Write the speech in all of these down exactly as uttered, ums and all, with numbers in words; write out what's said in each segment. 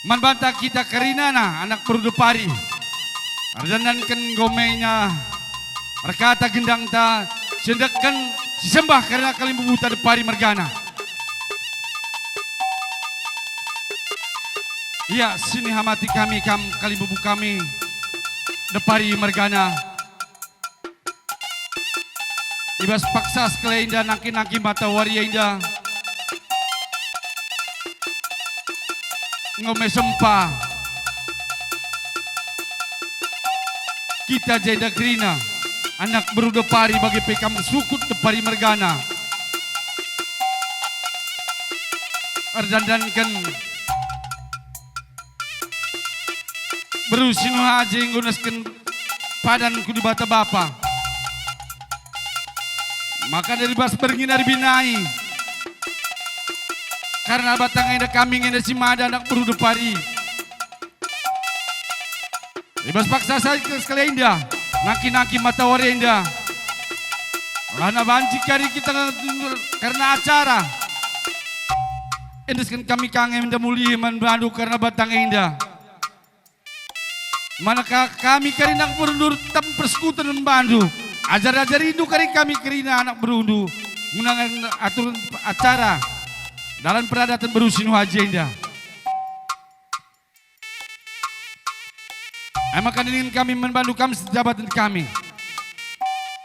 Man banta kita kerinana anak beru Depari. Erdandanken enggo mena erkata gendangta, siendeken sisembah kerina kalimbubuta Depari mergana. Ia sinihamati kami kam kalimbubu kami Depari mergana. I bas paksa sekalenda nangkin-nangkin matawari enda, enggo me sempa kita jenda kerina, anak beru Depari bage pe kam sukut Depari mergana. Erdandanken beru Sinuhaji enggo nesken padan ku Dibata Bapa. Maka dari bas berngi nari binai, kerna batang enda kami nge enda si mada anak beru Depari. I bas paksa sa sekalenda, nangkin-nangkin matawari enda. Kerna banci kari kita kerna acara. Endesken kami ka nge enda mulihi man bandu kerna batang enda. Mana ka kami kari anak berundu tep persekutuan man bandu. Ajar-ajarindu kari kami kerina anak berundu. Ngunangen aturen acara dalan peradaten beru Sinuhaji enda. E maka ninin kami man bandu kam sejabaten kami.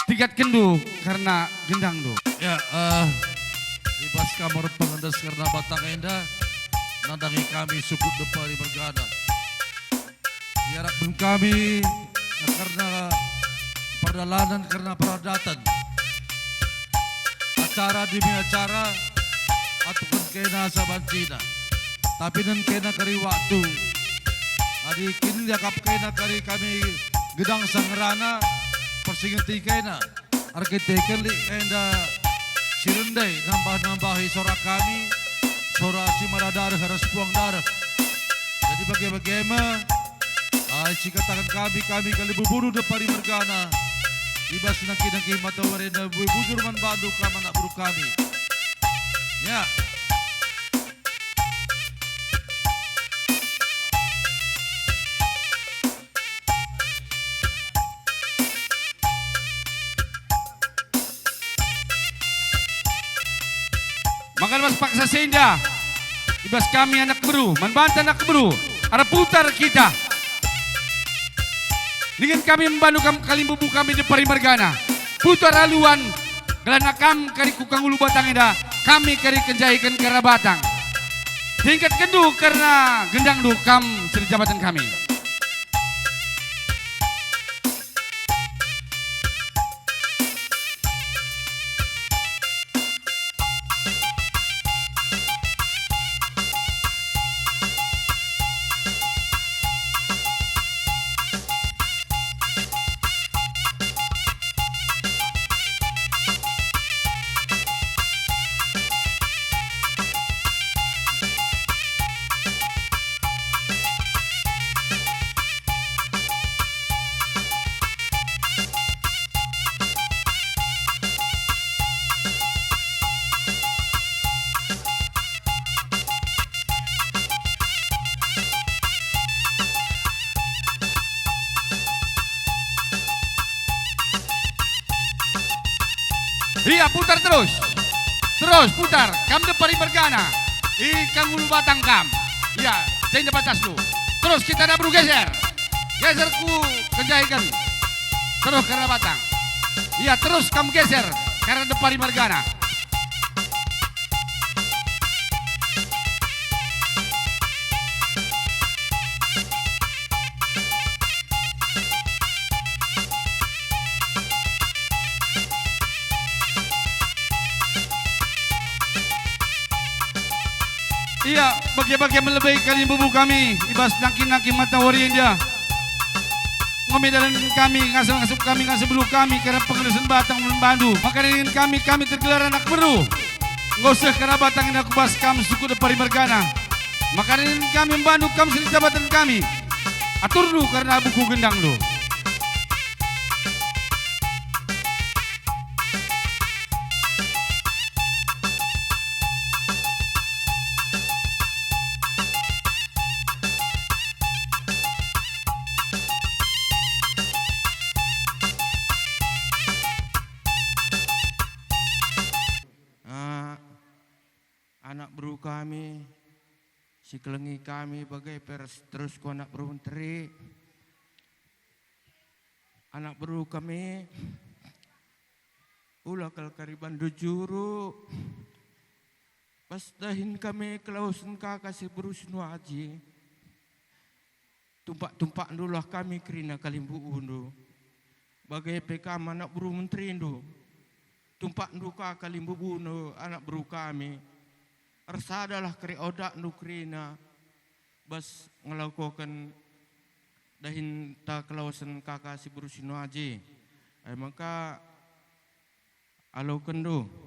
Tingkatkenndu kerna gendangndu. Ya, eh, i bas kam erpengendes kerna batang enda, nandangi kami sukut Depari mergana. Iarapken kami kerna perdalanen, kerna peradaten. Acara demi acara, atuken kena sabancina. Tapi nen kena kari waktu. Adi kin iakap kena kari kami gedang sangerana, persingeti kena. Erkiteken lit enda si rende nambah-nambahi sora kami, sora si mada dareh ras puang dareh. Jadi bage-bage me, ai si kataken kami, kami kalimbubundu Depari mergana, i bas nangkin-nangkin matawari enda bujur man bandu kam anak beru kami. Ya. Maka bas paksa si enda, i bas kami anak beru, man banta anak beru, erputar kita. Dingen kami man bandu kam kalimbubu kami Depari mergana. Putar aluan, gelahna kam kari ku kangulu batang enda, kami kari kenjahiken kerna batang. Tingkatkenndu kerna gendangndu kam sejabaten kami. Ia, putar terus. Terus putar. Kam Depari mergana. I kangulu batang kam. Ia, jenda batasndu. Terus kita anak beru geser. Geser ku kenjahiken. Terus kerna batang. Ia, terus kam geser kerna Depari mergana. Ia, bage-bage me lebe kalimbubu kami i bas nangkin-nangkin matawari enda. Enggo me dalanken kami, ngasup-ngasup kami, ngasup beru kami, kerna pengendesen batang man bandu. Maka ningen kami, kami tergelar anak beru. Enggo seh kerna batang enda ku bas kam sukut Depari mergana. Maka ningen kami man bandu kam sejabaten kami. Aturndu kerna buku gendangndu. Si kelengi kami bage pe ras terusku anak beru menteri. Anak beru kami, ula kal kari bandu juru, pas dahin kami kelawesen kaka si beru si nuaji. Tumpak-tumpakndulah kami kerina kalimbubundu. Bage pe kam anak beru menterindu. Tumpakndu ka kalimbubundu anak beru kami. Ersadalah keri odakndu kerina bas ngelakoken dahin ta kelawesen kaka si beru si nuaji. E maka alokenndu.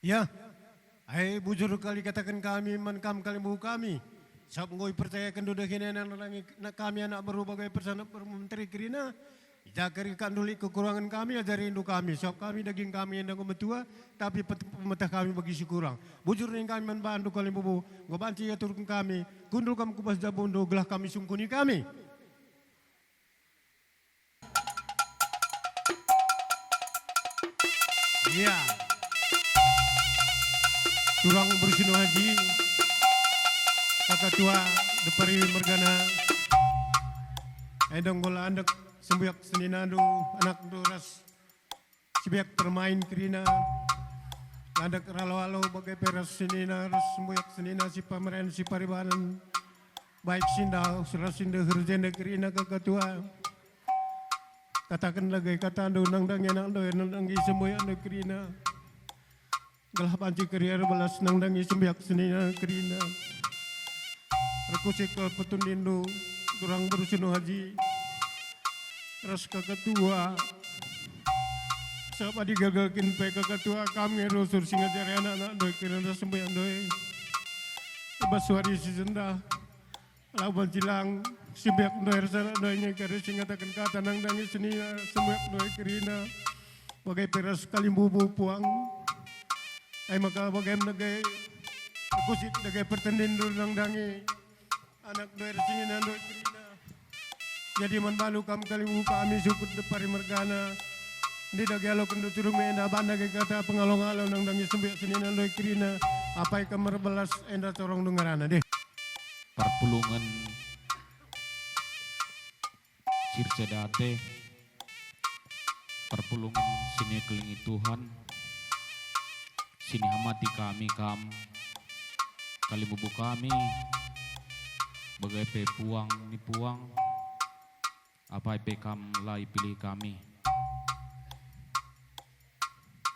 Ya, ai bujur kal ikataken kami man kam kalimbubu kami. Sabap enggo ipercayakenndu dahin enda nandangi kami anak beru bage pe ras anak beru menteri kerina. I ja kari ka nduli kekurangen kami, ajarindu kami, sabap kami daging kami enda enggo metua, tapi pet-, pemeteh kami bagi si kurang. Bujur nina kami man bandu kalimbubu, enggo banci iaturken kami, kundul kam ku bas jabundu gelah kami sungkuni kami. Iya. Turang beru si nuaji, kaka tua, depari mergana. Enda enggo la andek sembuyak seninandu, anakndu ras si biak permain kerina. La andek ralo-alo bage pe ras senina ras sembuyak senina si pameren si paribanen. Baik si ndauh ras si ndeher jenda kerina kaka tua. Kataken dage katandu nandangi anakndu, nandangi sembuyakndu kerina. Gelah banci kari erbelas nandangi sembuyak senina kerina. Erkusik kal petundinndu, turang beru si nuaji, ras kaka tua. Sabap adi gaga kin pe kaka tua kami rusur si ngajari anak-anakndu kerina sembuyakndu. I bas wari si sendah. Lau banci lang, si biak ndai ras anak ndai nge kari si ngataken kata nandangi senina, sembuyak ndai kerina. Bage pe ras kalimbubu puang. Ai maka bage me dage, aku sit dage pertendinndu nandangi anak ndai ras senina ndai kerina. Jadi man bandu kam kalimbubu kami sukut depari mergana. Ndi dage alokenndu turung enda bana dage kata pengalo-ngalo nandangi sembuyak senina ndai kerina. Apai kam erbelas enda torong dengerana deh. Perpulungen Circedate, perpulungen si nikelengi Tuhan, si nihamati kami kam, kalimbubu kami, bage pe puang ni puang, apai pe kam la ipilih kami.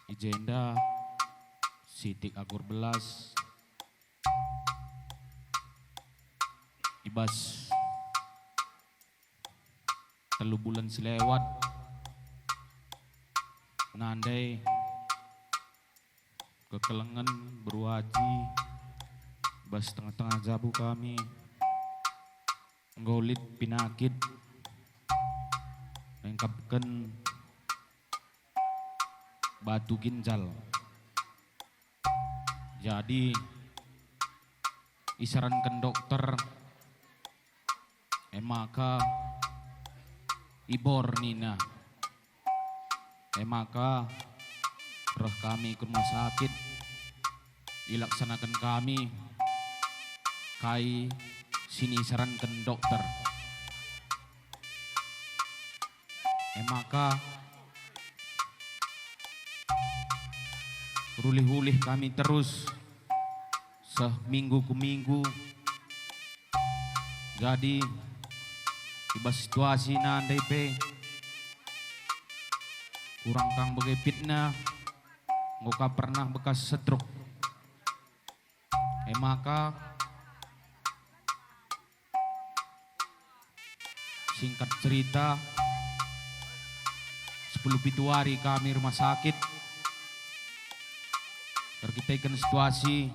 I jenda sitik aku erbelas, i bas telu bulan si lewat, nandai kekelengen beru aji bas tengah-tengah jabu kami, enggo lit pinakit nengkapken batu ginjal. Jadi, isaranken dokter, e maka ibor nina. E maka reh kami ku rumah sakit, ilaksanaken kami kai si nisaranken dokter. E maka, rulih-ulih kami terus seh minggu ku minggu. Jadi, i bas situasi nandai pe, kurang kang bage fitna, enggo ka pernah bekas stroke. E maka, singkat cerita, sepuluh pitu wari kami rumah sakit. Erkiteken situasi,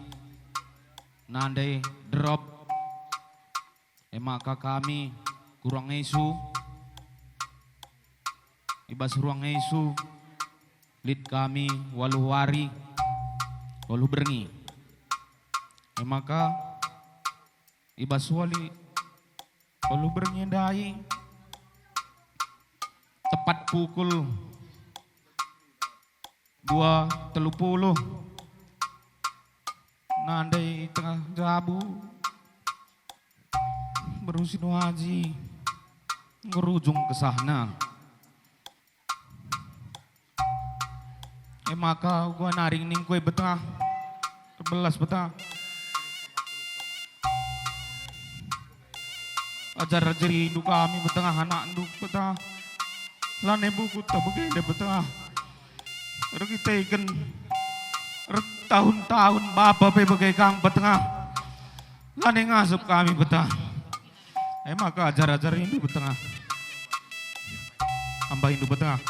nandai drop. E maka kami ku ruang I C U. I bas ruang I C U, lit kami waluh wari. Tolu berngi. E maka, i bas wali tolu berngi ndai, tepat pukul dua telu puluh, nande i tengah jabu, beru si Nuaji ngerujung kesahna. E maka uga nari ningku e betengah, erbelas betengah. Ajar-ajarindu kami betengah, anakndu betengah. Lanai buku tah bagenda betengah. Erkiteken ertahun-tahun bapa pe bage kam betengah. Lanai ngasup kami betengah. E maka ajar-ajarindu betengah. Ambahindu betengah.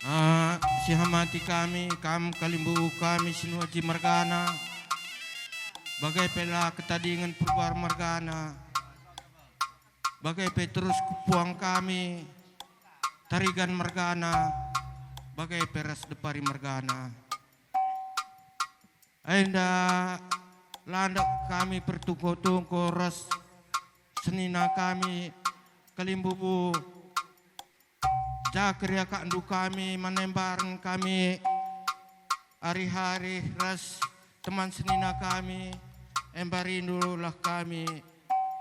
Ah, sihamati kami, kam kalimbubu kami si Nuaji mergana, bage pe la ketadingen Purbar mergana, bage pe terus kupuang kami Tarigan mergana, bage pe ras Depari mergana. Enda landak kami pertungko-tungko ras senina kami kalimbubu. Jaker iakapndu kami, man embaren kami arih-arih ras teman senina kami, embarindulah kami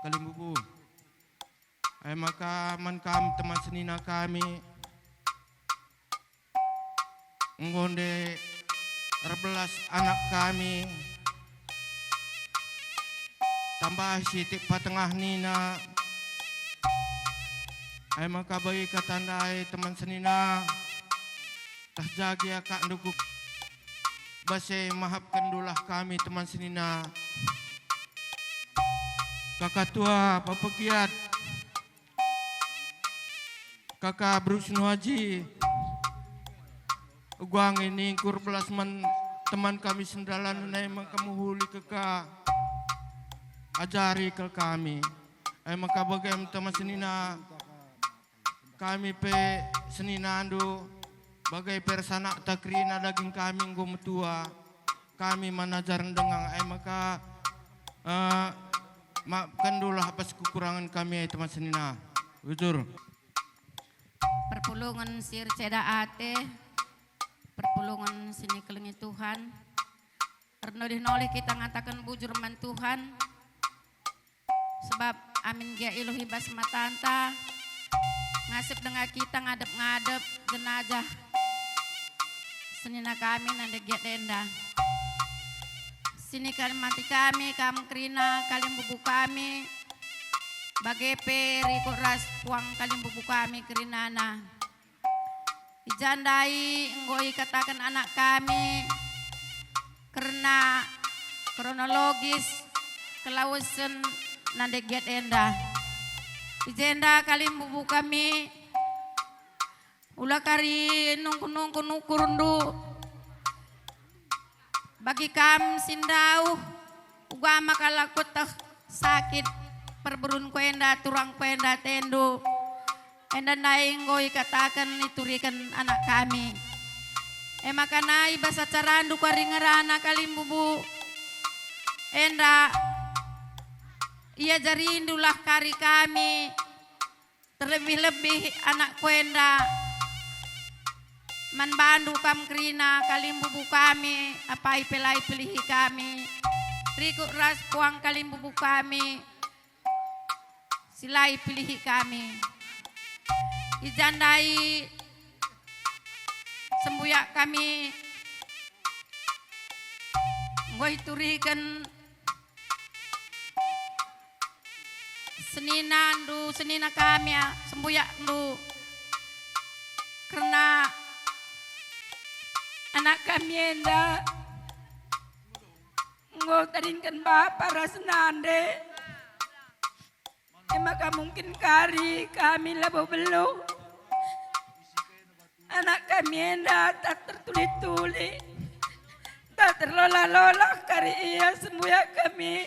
kalimbubu. E maka man kam teman senina kami, enggo nde erbelas anak kami, tambahi sitik patengah nina. E maka bagi kata ndai teman senina, tah jagi akapndu ku base, mahapkenndulah kami teman senina. Kaka tua, bapa giat, kaka beru si Nuaji, uga nge ningku erbelas man teman kami sendalan nai maka mehuli kaka, ajari kal kami. E maka bage me teman senina, kami pe seninandu, bage pe ras anakta kerina daging kami enggo metua. Kami man ajaren denga, e maka, eh, maafkenndulah apas kekurangen kami, e teman senina. Bujur. Perpulungen si erceda ate, perpulungen si nikelengi Tuhan. Ernolih-nolih kita ngataken bujur man Tuhan, sebab amin gia iluh i bas matanta, ngasup denga kita ngadep-ngadep jenajah senina kami nande giat enda. Sini kami mati kami, kam kerina kalimbubu kami, bage pe rikut ras puang kalimbubu kami kerinana. I ja ndai enggo ikataken anak kami kerna kronologis kelawesen nande giat enda. I jenda kalimbubu kami, ula kari nungkun-nungkun ukurndu. Bagi kam si ndauh, uga maka la kueteh sakit perberunku enda, turangku enda, atendu. Enda ndai enggo ikataken, ituriken anak kami. E maka nai bas acarandu kari ngerana kalimbubu enda, iajarindulah kari kami. Terlebih-lebih anakku enda, man bandu kam kerina kalimbubu kami, apai pe la ipilihi kami, rikut ras puang kalimbubu kami, si la ipilihi kami. I ja ndai sembuyak kami enggo ituriken seninandu, senina kami, ah, sembuyakndu kerna anak kami enda enggo tadingken bapa ras nande. E maka mungkin kari kami labo beluh. Anak kami enda tak tertuli-tuli, tak terlola-lola kari ia sembuyak kami.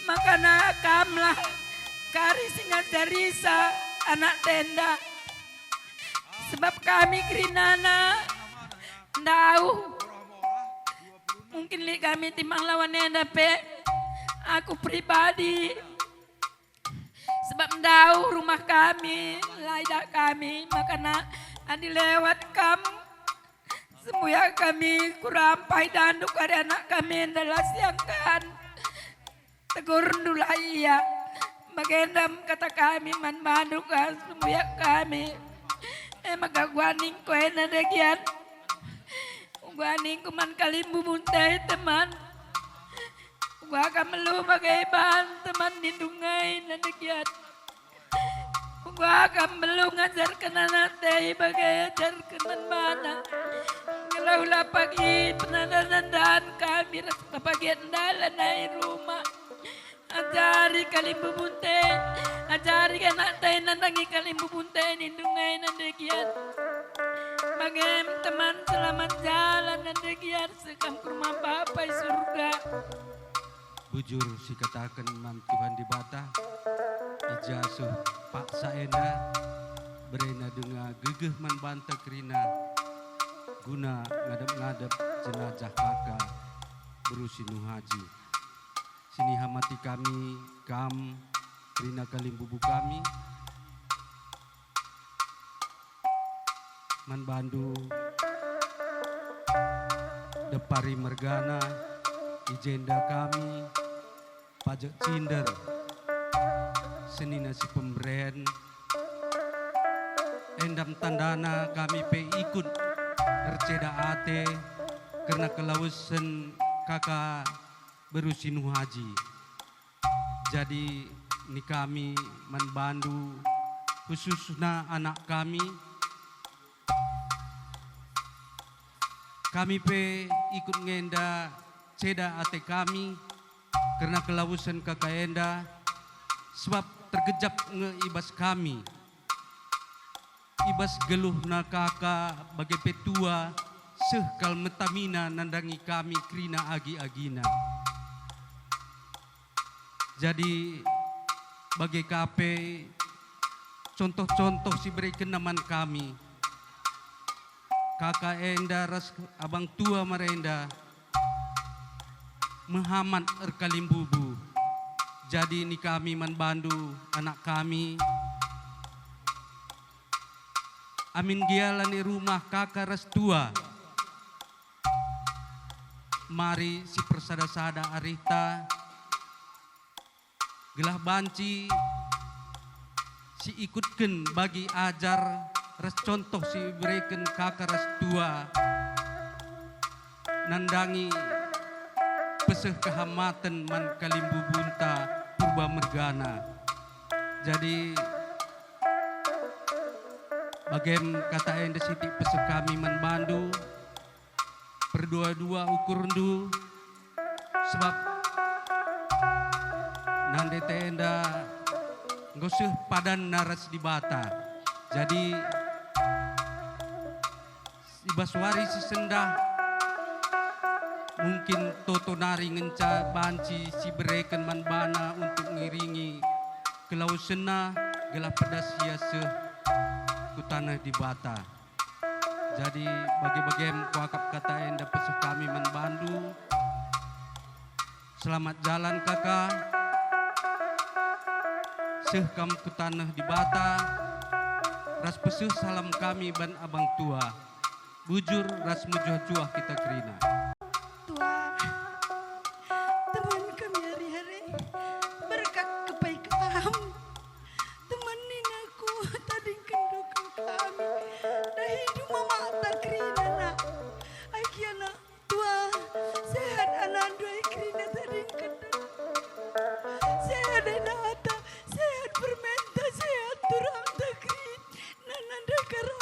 Makana kamlah kari si ngajarisa anakta enda. Sebab kami kerinana ndauh Kami timbang lawan enda pe, aku pribadi. Sebab ndauh rumah kami, la idah kami, makana adi lewat kam, sembuyak kami, kurampai dandu kari anak kami enda la siangkan. Tegurndu la ia. Bagenda me kata kami man bandu ka, sembuyak kami. E maka kuaningku enda ndegian. Kuaningku man kalimbubu nte, teman. Kuga kam melu bage ban teman nindu ngai nande giat. Kuga kam melu ngajarken anak nte bage ajarken man bana. Gelah la pagi penanda-nandaan kami ras kebagian dalan nai rumah. Ajari kalimbubu nte, ajari anak nte nandangi kalimbubu nte nindu ngai nande giat. Bage me teman, selamat jalan nande giat. Sekam ke rumah Bapa i surga. Bujur sikataken man Tuhan Dibata, i ja seh paksa enda, berena denga gegeh man banta kerina, guna ngadep-ngadep jenazah kaka beru si Nuh Haji. Sinihamati kami, kam, kerina kalimbubu kami, man bandu, depari mergana, i jenda kami, pajek cinder, senina si pemberen, enda me tandana kami pe ikut erceda ate kerna kelawesen kaka beru si Nuh Haji. Jadi ni kami man bandu, khususna anak kami, kami pe ikut nge enda ceda ate kami kerna kelawesen kaka enda, sebab tergejap nge i bas kami. I bas geluhna kaka bage pe tua, seh kal me tamina nandangi kami kerina agi-agina. Jadi, bage ka pe contoh-contoh si iberekenna man kami. Kaka enda ras abang tua marenda mehamat erkalimbubu. Jadi ni kami man bandu, anak kami, amin gia la ni rumah kaka ras tua, mari sipersada-sada arihta, gelah banci siikutken bagi ajar ras contoh si ibereken kaka ras tua, nandangi peseh kehamaten man kalimbubunta purba mergana. Jadi, bagem kata enda sitik peseh kami man bandu, perdua-dua ukurndu, sebab nande ate enda enggo seh padanna ras Dibata. Jadi, i bas wari si sendah, mungkin toto nari ngenca banci sibereken man bana untuk ngiringi kelawasenna gelah pedas ia seh ku taneh Dibata. Jadi, bage-bagem kuakap kata enda peseh kami man bandu. Selamat jalan, kaka. Seh kam ku taneh Dibata, ras peseh salam kami ban abang tua. Bujur ras mejuah-juah kita kerina. Tua, teman kami ari-ari, berkat kepai kam. Teman nina ku, tadingken duka kami. Dahindu mamata kerina, nak. Ai kiana, tua, sehat anakndu ai kerina tadingken. Sehat anakta, sehat permenta, sehat turangta kerina. Nanda ndai kara,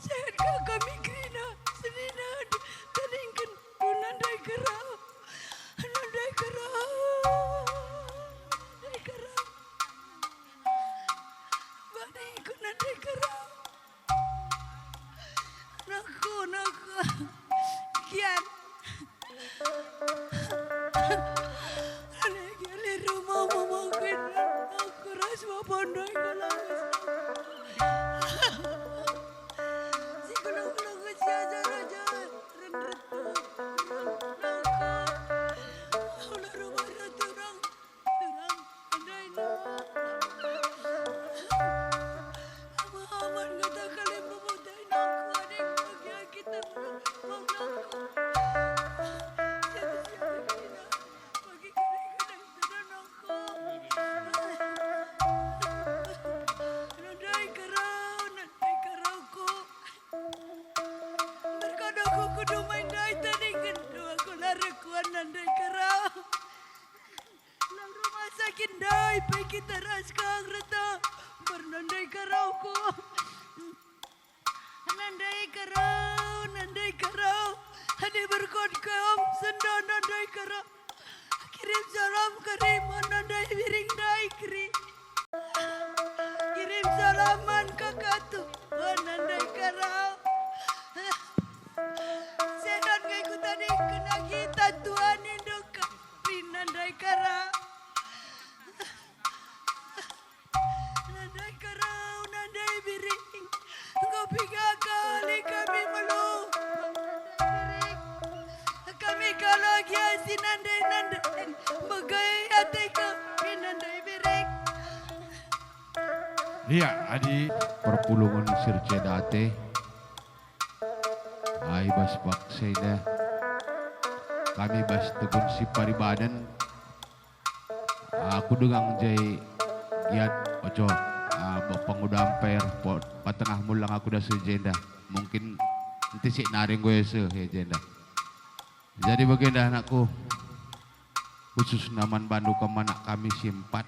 sehat ka kami kerina. Senina tadingken, nanda ndai kara. Nanda ndai kara. Nanda ndai kara. Bani ku nande kera. Nako, nako. Kian. Ane kian i rumah mamakin aku ras bapandai kalau si kelung-kelung si ajar-ajar. Nako. Ipe kita ras kang reta, bernandai karau ko. Nandai karau, nandai karau. Adi berkot kam senda nandai karau. Kirim salam kari man nandai biring ndai keri. Kirim salam man kakatu man nandai karau. Sedan ngai kutadingken agi tatuan indoka. Rin nandai karau. Nandai karau, nandai biring. Enggo piga kali kami meluh. Nandai biring. Kami kalak gia si nandai-nandai. Megai ate kami nandai biring. Ia, adi perpulungen si erceda ate. Ai bas paksa enda. Kami bas tegun si paribanen. Aku denga jai giat oco, ah, bapang uda amper, po-, patengah mulang aku da seh jenda. Mungkin enti sik nari enggo ia seh ia jenda. Jadi bagenda anakku, khususna man bandu kam anak kami si empat.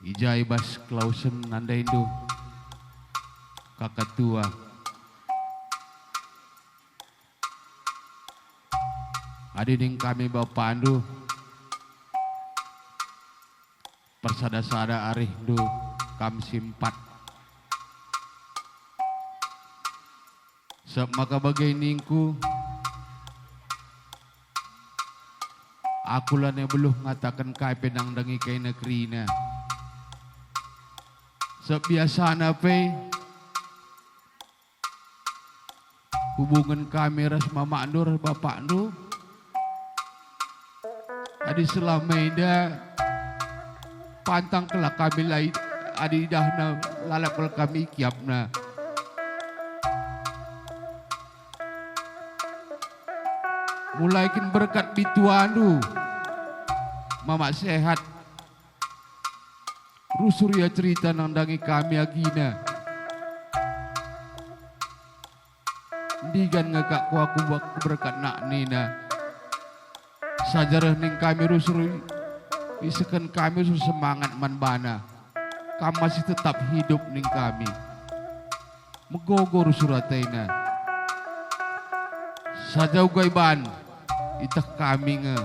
I ja i bas Klausen nandaindu, kaka tua. Adi ning kami bapandu, persada-sada arihndu kam si empat. Sep maka bage ningku, aku lanai beluh ngataken kai pe nandangi kaina kerina. Sep biasana pe hubungen kami ras mamakndu ras bapakndu. Adi selama enda pantang kal kami la i-, adi idahna lalap kal kami ikiapna. Mulai kin berkat bituandu, Mamak Sehat. Rusur ia cerita nandangi kami agina. Ndigan nge kak kuaku bak-, berkat nak nina. Saja reh ning kami rusur i-, iseken kami rusur semangat man bana. Kam masih tetap hidup ning kami. Megogo rusur atena. Saja uga iban, iteh kami nge.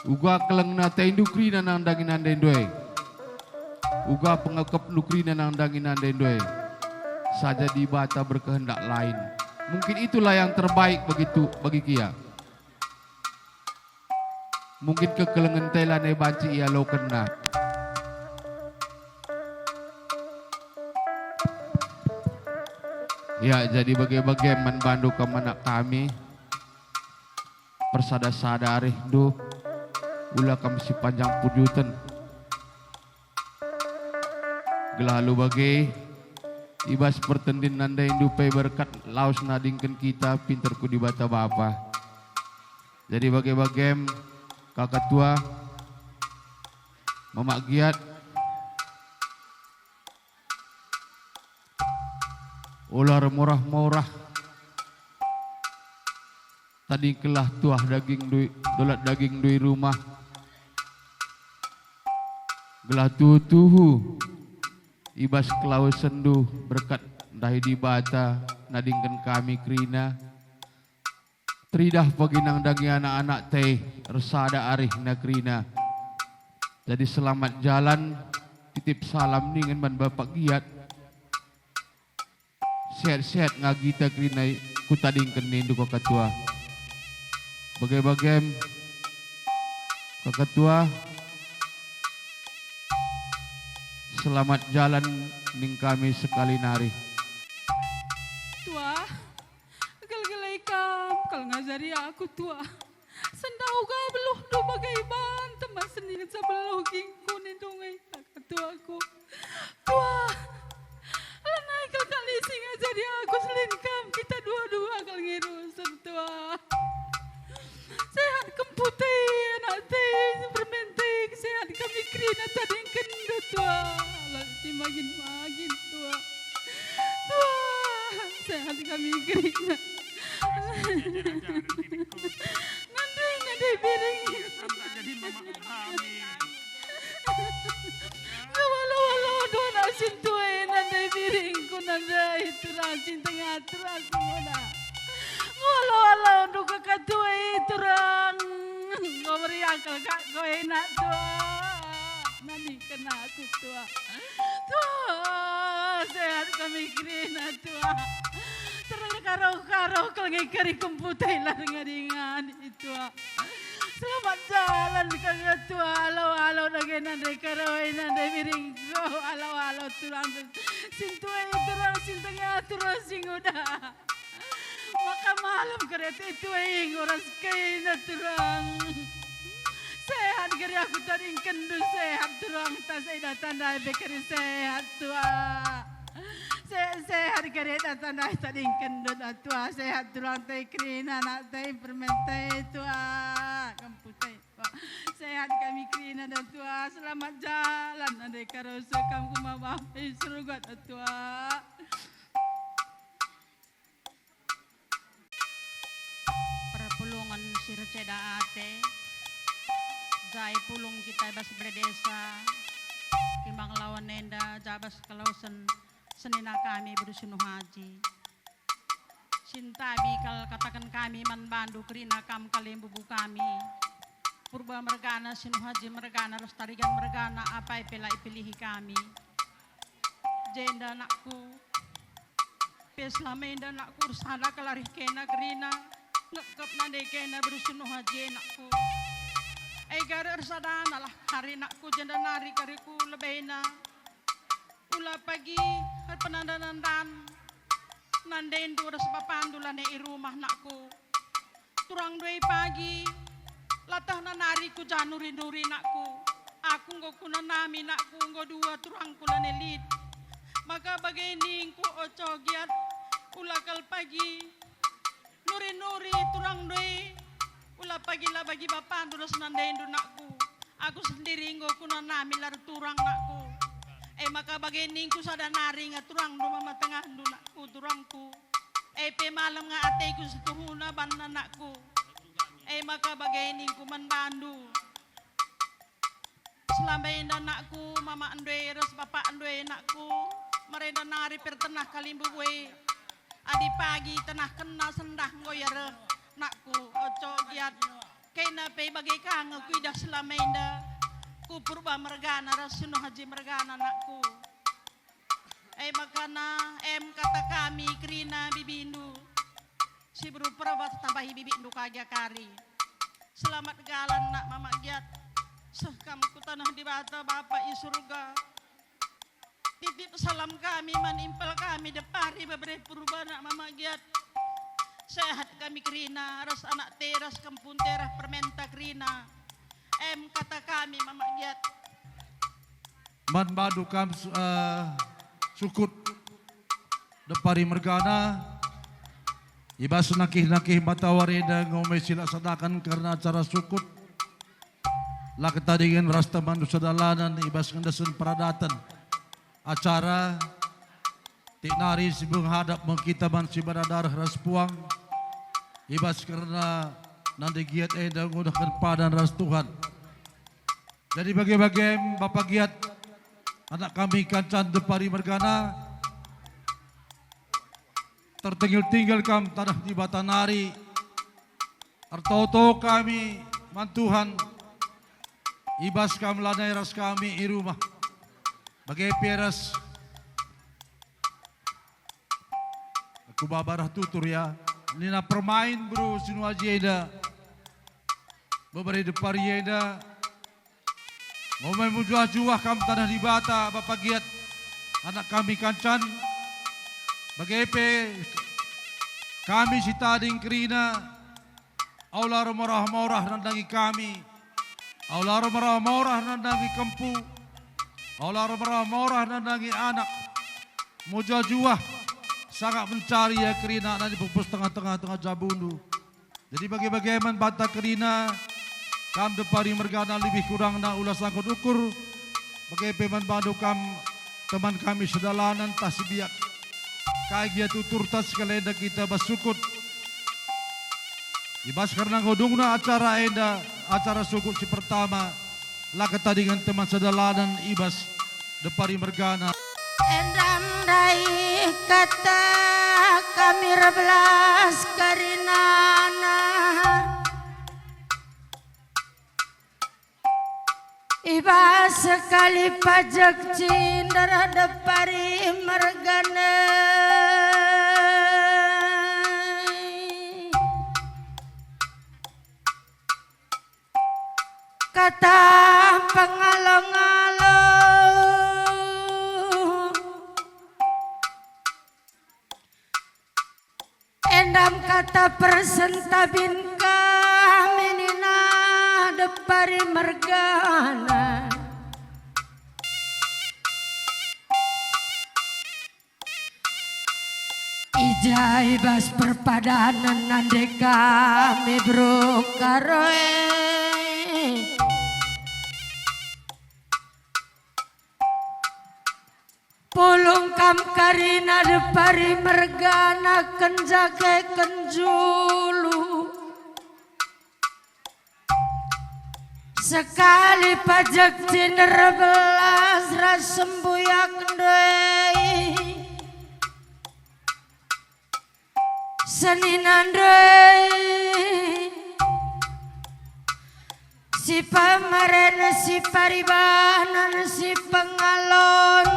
Uga kelengna atendu kerina nandangi nandaindu e. Uga pengakapndu kerina nandangi nandaindu e. Saja Dibata berkehendak lain. Mungkin itulah yang terbaik bagi tu-, bagi kia. Mungkin kekelengenta e lanai banci ialokenna. Ya, jadi bage-bage man bandu kam anak kami. Persada-sada arihndu, ula kam sipanjang pujuten. Gelah alu bage, i bas pertendin nandaindu pe berkat lawes nadingken kita pinter ku Dibata Bapa. Jadi bage-bagem, kaka tua, Mamak Giat, ola ermorah-morah. Tadingkenlah tuah dagingndu, dolat dagingndu i rumah. Gelah tuhu-tuhu i bas kelawesenndu berkat ndahi Dibata nadingken kami kerina. Teridah pagi nandangi anak-anakta e ersada arihna kerina. Jadi selamat jalan, titip salam ningen man Bapak Giat. Sehat-sehat nga kita kerina kutadingken nindu kaka tua. Bage-bagem kaka tua, selamat jalan ning kami sekali nari. Tua, gelgel ikam kal ngajari aku, tua. Sendah uga beluhndu bage iban teman seninget sabeluh gingku nindu nge kaka tuaku. Tua, lanai kal kali si ngajari aku selain kam, kita dua-dua kal nge rusur, tua. Sehat kempu te, anak te, permen te, sehat kami kerina tadingkenndu, tua. Lalap si magin-magin, tua. Tua, sehat kami kerina. Nandai, nandai Biring. Enda jadi mama kami. Ngewalo-walo anak sintua e, nandai Biring, ku nandai turang sintengah, turang singuda. Ngewalo-walo ndu kaka tua e, turang. Enggo meriah kal kak ko e, nak tua. Nani kena aku tua. Tua, sehat kami kerina tua. Terleka roh-roh kal nge kari kemputai la ringa-ringa tua. Selamat jalan kami tua. Alo-alo dage nandai Karo e, nandai Biring ko. Alo-alo turang sintua e, turang sintengah, turang singuda. Maka malem kari tua e nguras kaina turang. Sehat kari aku tadingkenndu, sehat turang, ta sada tanda pe kari sehat tua. Se-, sehat kari ta tanda tadingkenndu tua, sehat turang tai kerina, nak tai permen tai tua, kempu tai tua. Sehat kami kerina tua, selamat jalan, andai karo sekam ku mama i surga tua. Perpulungen si erceda ate, jai pulung kita i bas bere desa, timbang lawan enda jabas kelawesen senina kami beru Sinu Haji. Sintabi kal kataken kami man bandu kerina kam kalimbubu kami. Purba mergana, Sinu Haji mergana, ras Tarigan mergana, apai pe la ipilihi kami. Jenda anakku, pe selama enda anakku ersada kal arih kena kerina, ngekep nande kena beru Sinu Haji anakku. Ega ersadana lah kari anakku, jenda nari kari ku lebena. Ula pagi erpenanda-nandan nandendu ras bapandu lanai i rumah anakku. Turangndu e pagi, latehna nari ku ja nuri-nuri nakku. Aku enggo kunanami nakku, enggo dua turangku lanai lit. Maka bage ningku, oco giat, ula kal pagi nuri-nuri turangndu e, ula pagi la bagi bapandu ras nandendu nakku. Aku sendiri enggo kunanami la erturang nakku. E maka bage ningku, sada nari nga turangndu mama tengahndu nakku, turangku. E pe malem nga ateku situhuna banna nakku. E maka bage ningku man bandu, selama enda nakku, mamakndu e ras bapakndu e nakku, merenda nari pertenah kalimbubu e. Adi pagi tenahkenna sendah enggo ia reh nakku, oco giat. Kena pe bage ka nge kuidah selama enda ku Purba mergana ras Sinu Haji mergana nakku. E makana em kata kami kerina bibindu, si beru Perbat tambahi bibindu ka gia kari. Selamat galan nak mamak giat, seh kam ku taneh Dibata Bapa i surga. Titip salam kami man impal kami depari bebere Purba nak mamak giat. Sehat kami kerina ras anak te ras kempun te ras permenta kerina. Em kata kami mamak giat. Man bandu kam su-, eh, sukut depari mergana, i bas nangkih-nangkih matawari enda enggo me si la sadaken kerna acara sukut. La ketadingen ras temanndu sedalanen i bas ngendesen peradaten acara, tik nari si menghadap me kita man si bana dareh ras puang, i bas kerna nande giat enda ngudahken padan ras Tuhan. Jadi bage-bage em, Bapa giat, anak kami kancan depari mergana, tertinggil-tinggil kam taneh Dibata nari, ertoto kami man Tuhan, i bas kam lanai ras kami i rumah. Bage pe ras aku baba rah tutur ya, nina permain beru Sinu Haji enda, bebere depari enda. Enggo me mejuah-juah kam taneh Dibata, Bapa giat, anak kami kancan. Bage pe kami si tading kerina, aula ermorah-morah nandangi kami, aula ermorah-morah nandangi kempu, aula ermorah-morah nandangi anak. Mejuah-juah sangat mencari ia kerina anak di pepus tengah-tengah, tengah jabundu. Jadi bage-bage man banta kerina, kam depari mergana lebih kurangna ula sangkut ukur, bage pe man bandu kam teman kami sedalanen tah si biak. Kai gia tuturta sekalenda kita bas sukut, I bas kerna enggo dungna acara enda, acara sukut si pertama, la ketadingen teman sedalanen i bas Depari mergana. Enda ndai kata kami erbelas karinana. I bas sekali pajek cinder Depari mergana. Kata pengalo-ngalo. Endam kata persentabin kami nina Depari mergana. I ja i bas perpadanen nande kami beru Karo e. Pulung kam karina Depari mergana kenjake kenjulu. Sekali pajek cinder erbelas ras sembuyak ndai. Senina ndai. Si pemeren, si paribanan, si pengalon.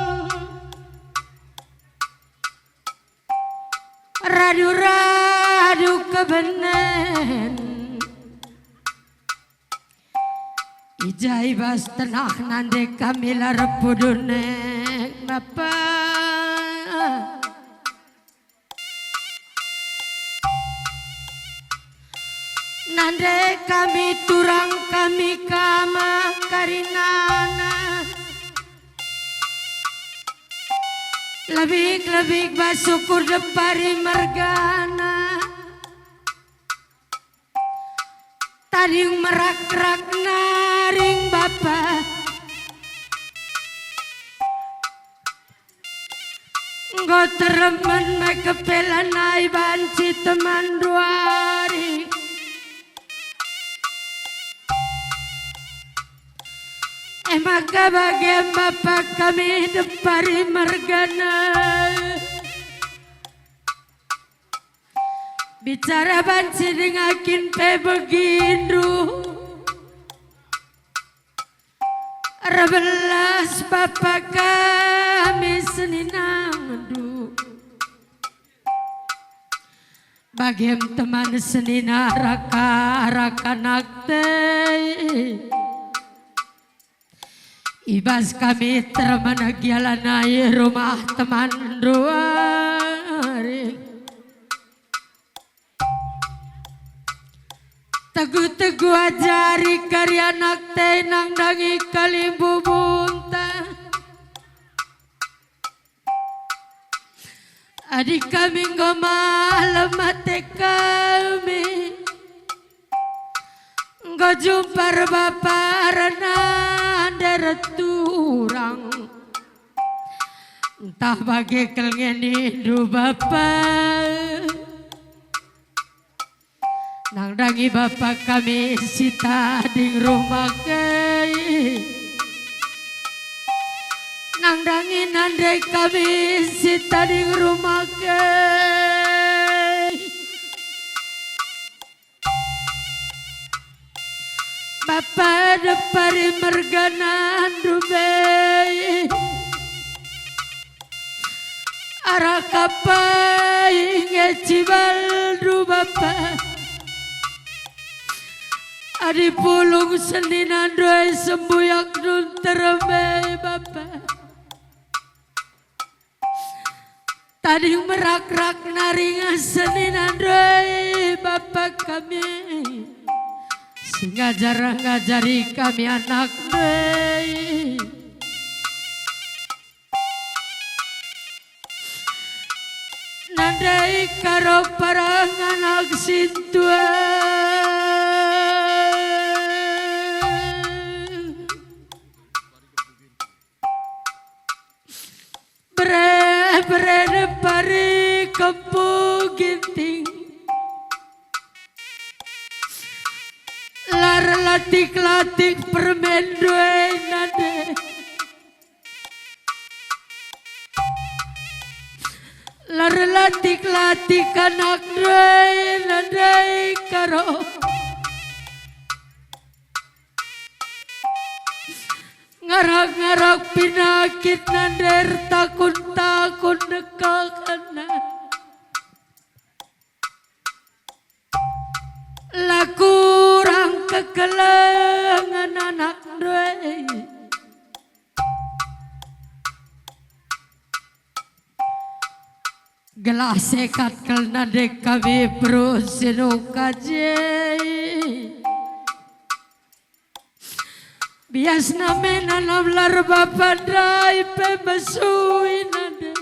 Radu-radu kebenen. I ja i bas tenah nande kami la erpudun e, Bapa. Nande kami turang kami kama karinana. Lebik-lebik bas ukur Depari mergana. Tading merak-rak naring Bapa. Enggo teremen me kepelan ai banci teman duari. E maka bage Bapa kami Depari mergana. Bicara banci dengakin pe begindu. Erbelas Bapa kami seninandu. Bagem teman senina raka-raka nakte. I bas kami termen gia lanai rumah teman duari. Tegu-tegu ajari kari anak te nandangi kalimbubunta. Adi kami enggo malem ate kami, enggo jumpa erbapa erna nande erturang. Ntah bage kal nge nindu Bapa. Nandangi Bapa kami si tading rumah kai. Nandangi nande kami si tading rumah kai. Bapa Depari mergana ndube. Arah kapai nge cibalndu Bapa. Adi pulung seninandu e sembuyakndu nterem e Bapa. Tading merak-rak naring seninandu e Bapa kami. Si ngajar-ngajari kami anakndu e. Nandai karo parang anak sintua. Bere-bere Depari kempu Ginting. Latik-latik permen ndai nande. Lar latik-latik anak ndai nande karo. Ngarak-ngarak pinakit nande ertakun-takun dekahna. La kurang kekelengen anak ndai. Gelah sekat kal nande kami beru si nuka je. Biasna me nanam lar bapa ndai pe mesui nande.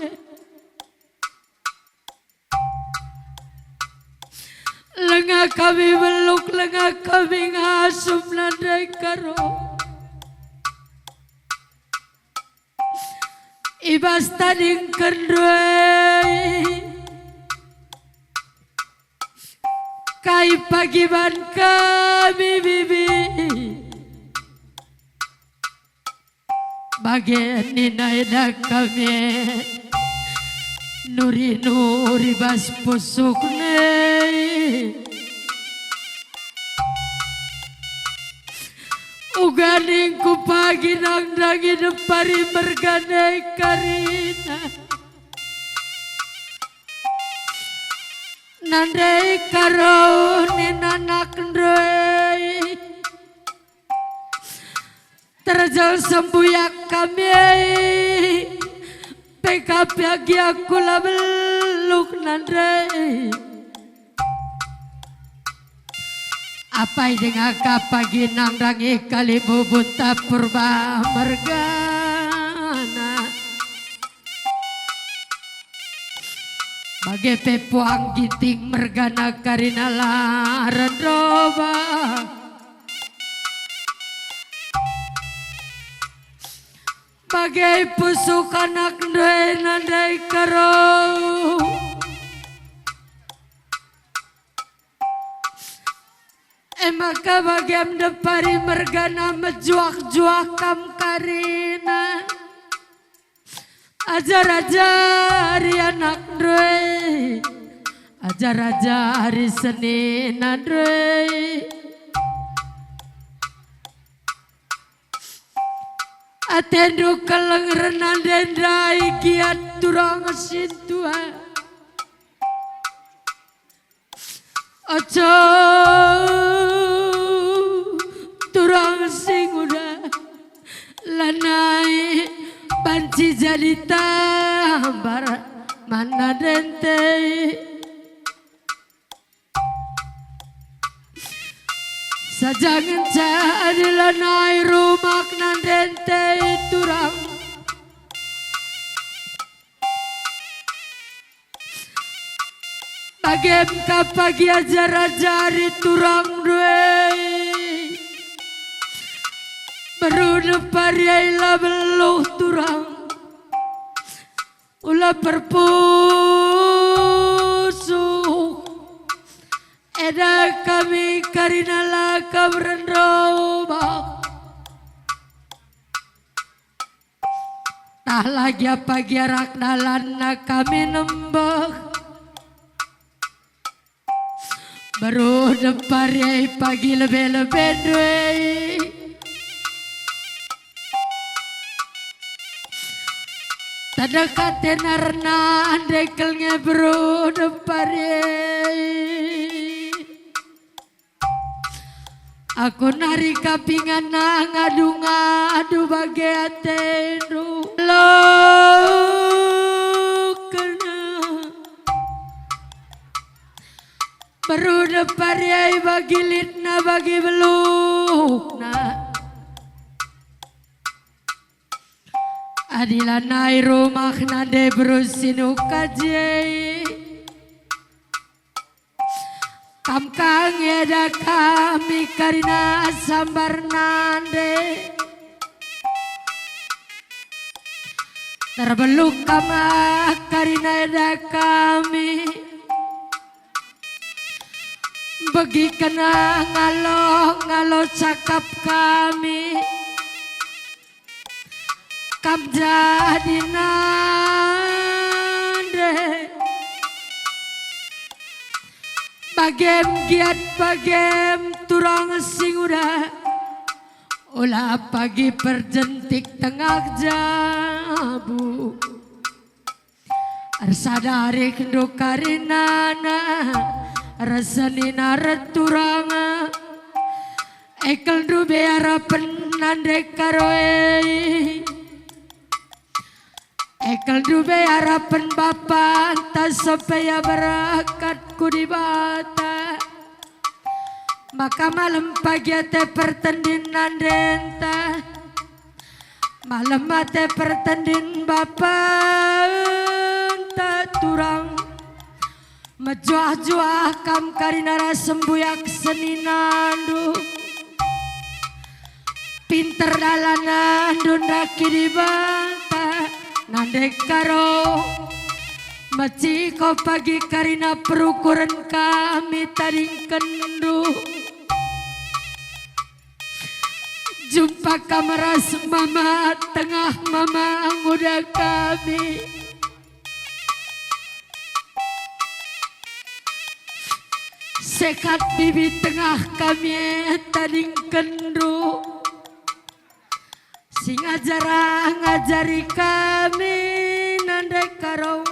Lenga kami beluk, lenga kami ngasup nande karo. I bas tadingken ndai. Kai pagi ban kami bibi? Bage nina eda kami nuri-nuri bas pusuk ndai. Uga ningku pagi nandangi depari mergana karina. Nande karo nina anak ndai. Terjal sembuyak kami ai. Pe ka pe agi aku la beluk nande. Apai denga ka pagi nandangi kalimbubunta Purba mergana. Bage pe Puang Ginting mergana karina la rendobah. Bage pusuk anak ndai nande karo. E maka bagem depari mergana mejuah-juah kam karina. Ajar-ajari anak ndai, ajar-ajari senina ndai. Atendu keleng rena ndai giat turang sintua. Ojo turang sing uda lanai banci jadi tambar mana dente. Saja ngenca adi lanai rumak nandente turang. Bagem ka pagi ajar-ajari turang ndai. Beru depari ai la beluh turang. Ula perpusuk. Eda kami karina la kam rendobah. Tah lagi apa gia rak dalanna kami nembeh. Beru depari ai pagi lebe-lebe ndai. Tadek ate narna ndai kal nge beru depari ai. Aku nari kapingana ngadu-ngadu bage atendu. Lo kena. Beru depari ai bagi litna bagi beluhna. Adi lanai rumah nande beru sinuka je. Kam ka ngeda kami karina sambar nande. Terbeluk kam karina eda kami. Begiken ngalo-ngalo cakap kami, kam jadi nande. Bagem giat bagem turang si nguda, ola pagi perjentik tengah jabu. Ersadari kendu karinana, ersenina erturang. Ekelndu be arapen nande karoe. Ekelndu be arapen bapanta supaya berakat ku Dibata. Maka malem pagi ate pertendin nandenta. Malem ate pertendin bapanta turang. Mejuah-juah kam karina ras sembuyak seninandu. Pinter dalanandu ndaki Dibata nande karo. Meciko pagi karina perukuren kami tadingkenndu. Jumpa kam ras mama tengah mama nguda kami. Sehat bibi tengah kami tadingkenndu. Si ngajar ngajari kami nande karo.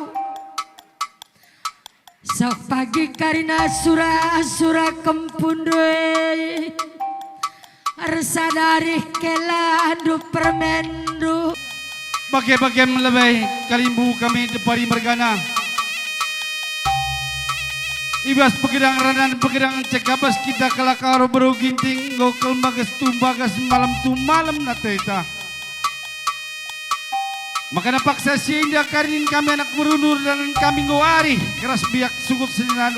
Sok pagi karina sura-sura kempundu e. Ersadari kelandu permenndu. Bage-bagem lebe kalimbubu kami depari mergana. I bas pegedang ranan pegedang cekabas kita kalak aru beru ginting enggo kal mbages tumbagas malem tu malem nateta. Maka paksa si enda karin kami anak berundur dan kami enggo arih keras biak sukut senina-,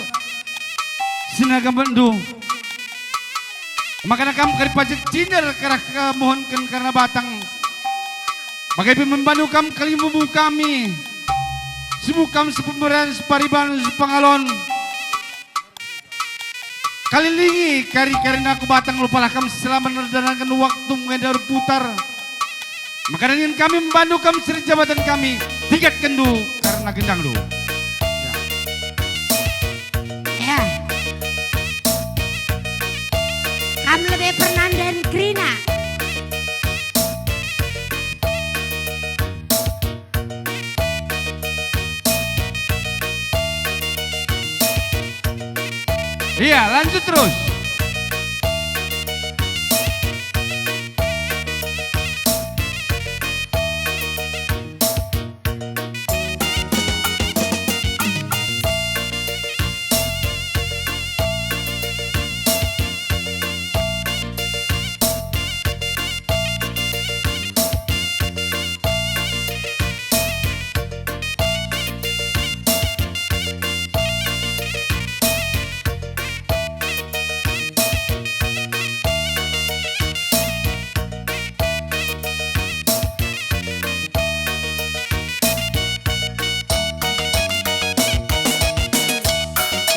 senina gambetndu. Maka kam kari pajek cinder kerah kemohonken karena batang. Bage pe man bandu kam kalimbubu kami. Sibuka kam sepemeren, separiban, sepangalon. Kalilingi kari-karina ku batang lupalah kam selama nerdananken waktu mengenda erputar. Maka ningen kami man bandu kam seri jabatan kami, tigatkenndu karena gendangndu. Ya. Ya. Kam lebe pernanden kerina. Iya, lanjut terus.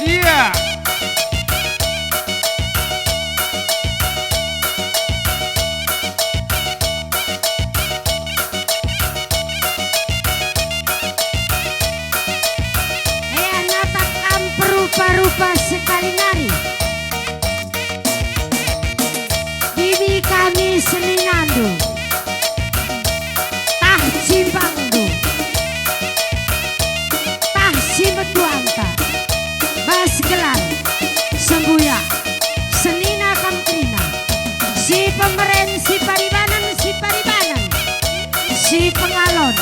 Iya. Ea natap kam perupa-rupa sekali nari. Bibi kami seninandu, tah cimbangndu, tah si metuanta, bas gelar sembuyak, senina kam kerina, si pemeren, si paribanen, si paribanen, si pengalon,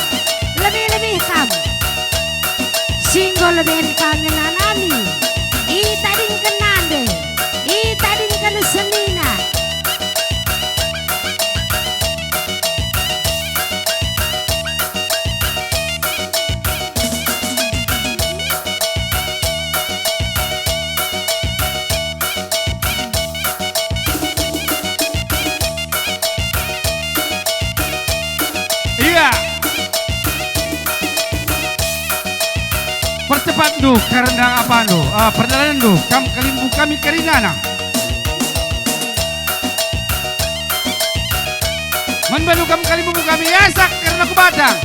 lebih-lebih kam. Si enggo leben pangenanami, itadingken nande, itadingken senina. Iya. Percepatndu kerna apandu, eh, perdalanenndu, kam kalimbubu kami kerinana. Man bandu kam kalimbubu kami, asak kerna ku batang.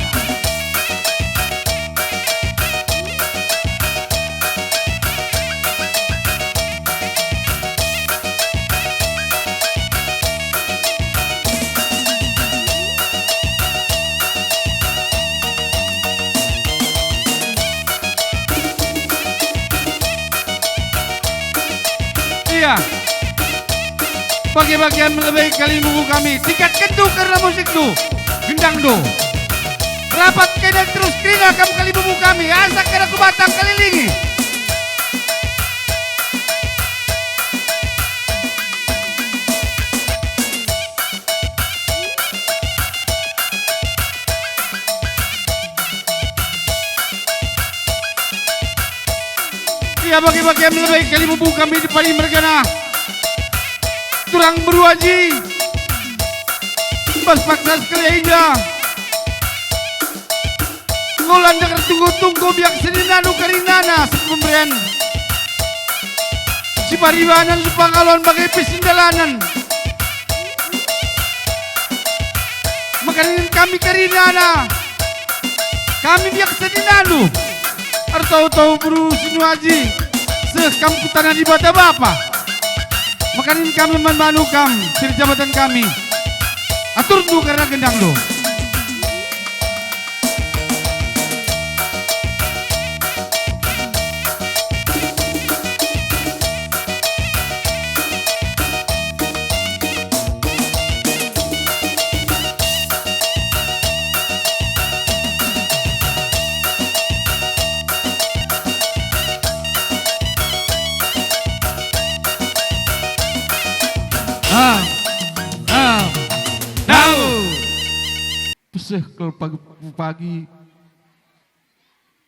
Ia. Bage-bagen lebe kalimbubu kami, tingkatkendu kerna musikndu, gendangndu. Rapat kena terus kerina kam kalimbubu kami, asak kerna ku batang kelilingi. Ia bage-bagen lebe kalimbubu kami depari mergana. Turang beru aji. Bas paksa sekali indah. Enggo lanjak ertunggu-tunggu biak seninandu kerinana si pemberen. Si paribanen si pangalon bage pe sendalanen. Maka ningen kami kerinana, kami biak seninandu. Ertau-tau beru si nuaji, seh kam ku taneh Dibata Bapa. Maka ningen kami man bandu kam, si erjabatan kami. Aturndu kerna gendangndu. Ah, ah, dau. Peseh kal pagi-pagi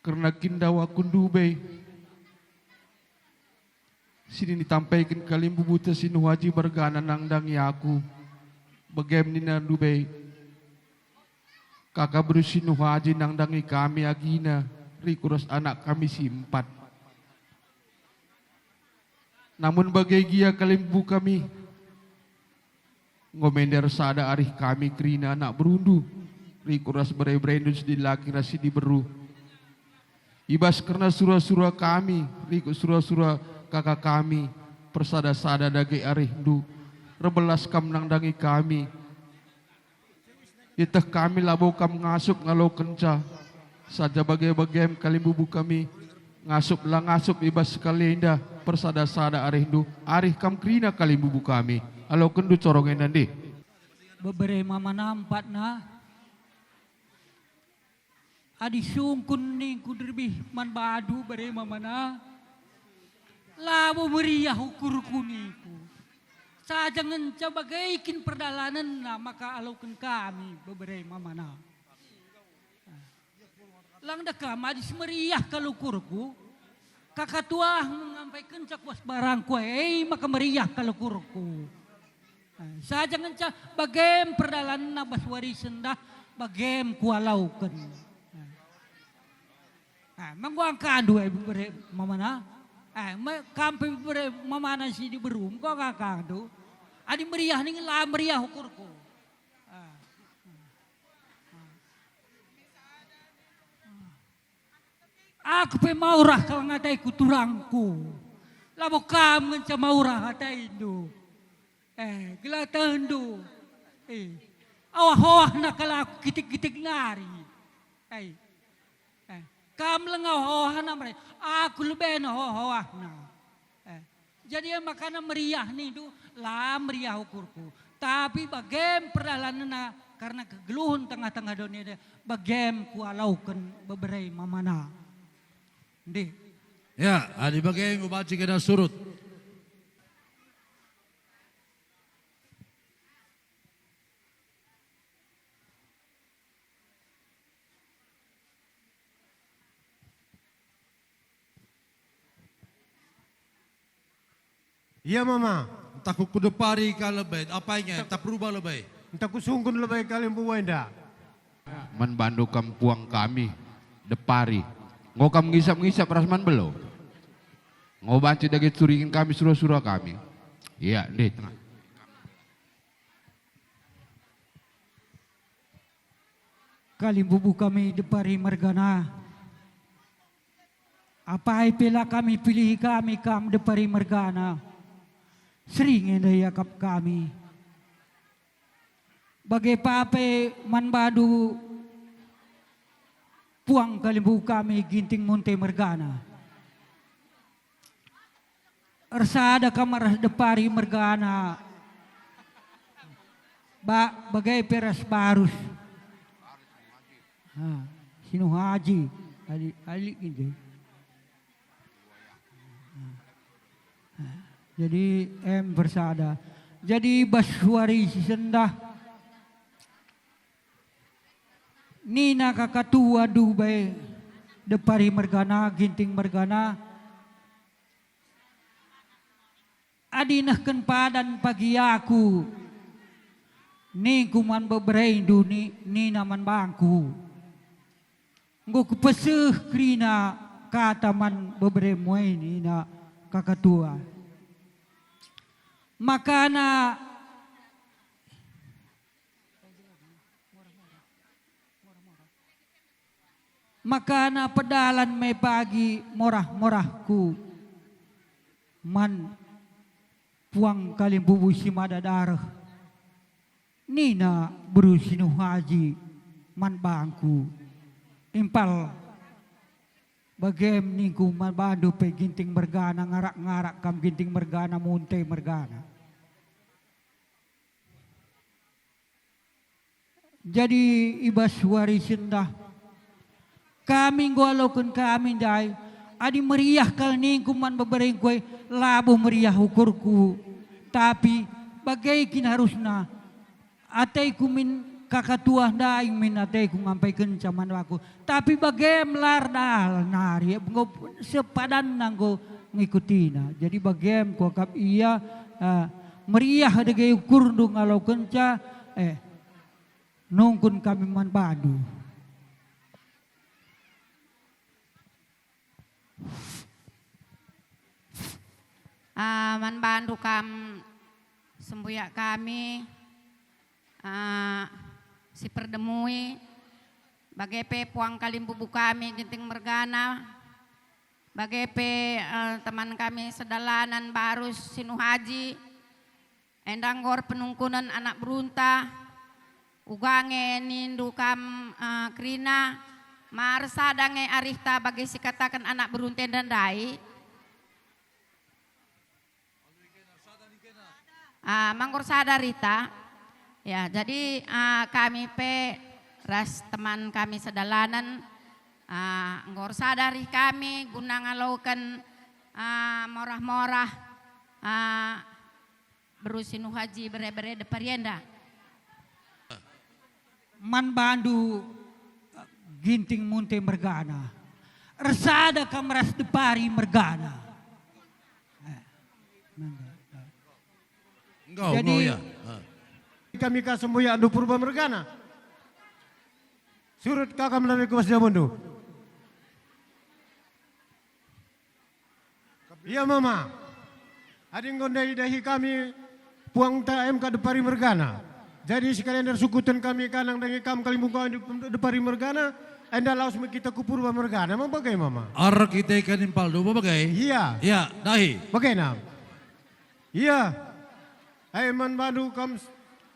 kerna kin dau aku ndube. Si nina itampaiken kalimbubuta si nuhaji mergana nandangi aku, bagem nina ndube, kaka beru si nuhaji nandangi kami agina, rikut ras anak kami si empat. Namun bage gia kalimbubu kami, enggo mender sada arih kami kerina anak berundu, rikut ras bere-berendu si dilaki ras si diberu. I bas kerna sura-sura kami, rikut sura-sura kaka kami, persada-sada dage arihndu, erbelas kam nandangi kami. Ieteh kami labo kam ngasup ngalokenca, saja bage-bagem kalimbubu kami, ngasup la ngasup i bas sekali enda, persada-sada arihndu, arih kam kerina kalimbubu kami. Alokenndu corong enda ndih. Bebere mamana empatna. Adi sungkun ningku derbih man bandu bere mamana, labo meriah ukurku ningku. Saja ngenca bage kin perdalanenna maka aloken kami bebere mamana. Lang dekam adi si meriah kal ukurku, kaka tuah mengampaikenca kuas barangku e maka meriah kal ukurku. Eh, saja ngenca bagem perdalanenna bas warisen dah, bagem kualauken. Eh. Eh, menggo angkandu, eh, bere mamana. Eh, me, kam pe bere mamana si diberu, menggo angkandu. Adi meriah ning la meriah ukurku. Eh. Aku pe maurah kal ngateku turangku. Labo kam ngenca maurah atendu. Eh, gelah tehndu. Eh, awah-awahna kal aku kitik-kitik nari. Eh, eh, kam leng awah-awahna mere. Aku leben awah-awahna. Eh, Jadi e makana meriah nindu, la meriah ukurku. Tapi bagem perdalanenna kerna kegeluhen tengah-tengah doni enda, bagem kualauken bebere mamana. Ndih. Ya, adi bage enggo banci kena surut. Ia mama, ntah ku, kudepari ka lebe, apai nge, ntah perubah lebe. Ntah kusungkun lebe kalimbubu enda. Man bandu kam puang kami, depari. Enggo kam ngisap-ngisap ras man belo. Enggo banci dage turiken kami sura-sura kami. Ia, ndai tengah. Kalimbubu kami depari mergana. Apai pe la kami pilihi kami kam depari mergana. Sering enda iakap kami. Bage pe man bandu puang kalimbubu kami Ginting Munte mergana. Ersada kam ras depari mergana, ba-, bage pe ras Barus. Ha, Sinuhaji, ali, ali ginti. Ha, ha. Jadi, em, ersada. Jadi, bas wari si sendah, nina kakatua ndube depari mergana, Ginting mergana, "Adi nehken padan pagi aku, ningku man beberendu ni-, nina man bangku, 'Enggo kupeseh kerina kata man beberemu e,' nina kakatua. Makana Makana pedalan me pagi morah-morahku man puang kalimbubu si mada dareh," nina beru Sinuhaji man bangku. Impal bagem ningku man bandu pe Ginting mergana, ngarak-ngarak kam Ginting mergana, Munte mergana. Jadi i bas wari si endah, kami enggo aloken kami ndai, adi meriah kal ningku man beberengku e, labo meriah ukurku. Tapi bage kin arusna, ateiku min kakatua ndai min ateiku ngampaikenca man bangku. Tapi bagem la erdalan nari, enggo sepadanna enggo ngikutina. Jadi bagem kuakap ia, eh, meriah dage ukurndu ngalokenca, eh, nungkun kami man bandu. Ah, man bandu kam sembuyak kami, ah, si perdemui, bage pe puang kalimbubu kami Ginting mergana, bage pe, eh, teman kami sedalanan Barus Sinuhaji, enda nggor penungkunen anak berunta, uga nge nindu kam, eh, kerina, mar sada nge arihta bage sikataken anak berunta enda ndai. Ah, manggor sada rita. Ya, jadi, ah, kami pe ras teman kami sedalanen, ah, nggor sada rih kami guna ngaloken, ah, morah-morah, ah, beru Sinuhaji bere-bere depari enda. Man bandu, eh, Ginting Munte mergana. Ersada kam ras depari mergana. Eh, mangga. Enggo, jadi, enggo, ya. Ha. Kami ka sembuyak ndu Purba mergana. Surut ka kam lari ku bas jabundu. Ia mama. Adi enggo ndai idahi kami puangta M K depari mergana. Jadi sekalian ersukuten kami ka nandangi kam kalimbubu kami dep-, depari mergana, enda lawes me kita ku Purba mergana. Emang bage mama? Erkiteken impalndu, bage? Ia. Ia, dahi. Bagena. Ia. Ai man bandu kam s-,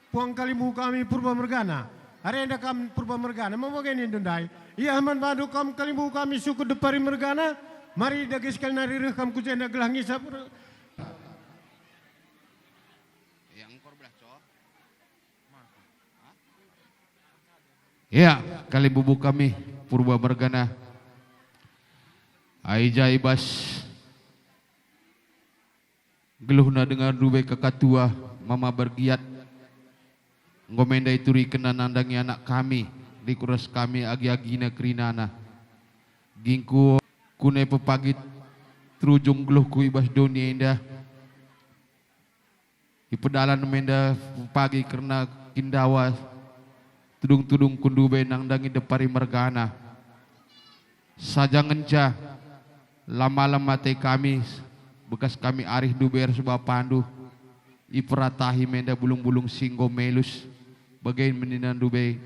puang kalimbubu kami Purba mergana. Arenda kam Purba mergana, emang bage nindu ndai? Ia man bandu kam kalimbubu kami suku depari mergana, mari dage sekali nari reh kam ku jenda gelah ngisap. Ia, engkor belah, Cor. Ia, kalimbubu kami Purba mergana. Ai ja i bas geluhna denga ndube kakatua mama bergiat. Enggo me ndai turikenna nandangi anak kami, lit ku ras kami agi-agina kerinana. Gingku kune pepagi terujung geluhku i bas doni enda. Ipedalan me enda pagi kerna kindawa tudung-tudung ku ndube nandangi depari mergana. Saja ngenca, la malem ate kami, bekas kami arih ndube ras bapandu, iperatahi menda bulung-bulung si enggo melus, bage me nina ndube,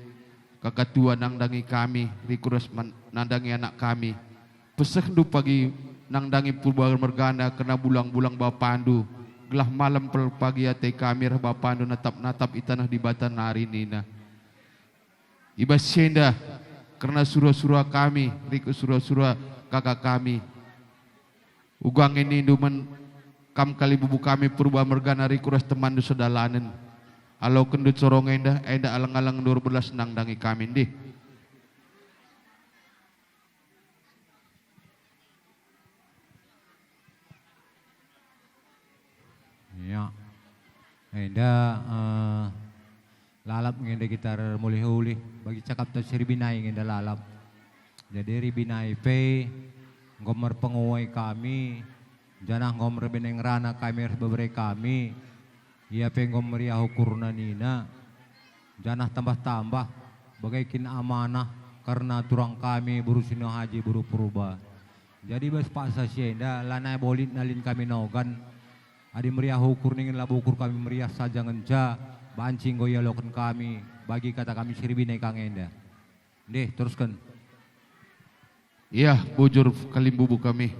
kakatua nandangi kami, riku ras man-, nandangi anak kami. Pesehndu pagi nandangi purba mergana kerna bulang-bulang bapandu, gelah malem pel pagi ate kami ras bapandu natap-natap i taneh Dibata nari nina. I bas si enda, kerna sura-sura kami, riku sura-sura kaka kami. Uga nge nindu man kam kalimbubu kami purba mergana riku ras temanndu sedalanen. Alokenndu corong enda, enda aleng-aleng ndur belas nandangi kami ndih. Ya. Enda, eh, lalap nge enda kita ermulih-ulih, bagi cakapta si ribinai nge enda lalap. Jadi ribinai pe enggo merpenguai kami, janah enggo merbene ngerana kami ras bebere kami. Ia pe enggo meriah ukurna nina, janah tambah-tambah bage kin amanah kerna turang kami beru Sino Haji beru Purba. Jadi bas paksa si enda lanai bolit nalin kami nogan. Adi meriah ukur ningen labo ukur kami meriah saja ngenca, banci enggo ialoken kami bagi kata kami si ribinai ka nge enda. Ndih, terusken. Ia, bujur kalimbubu kami.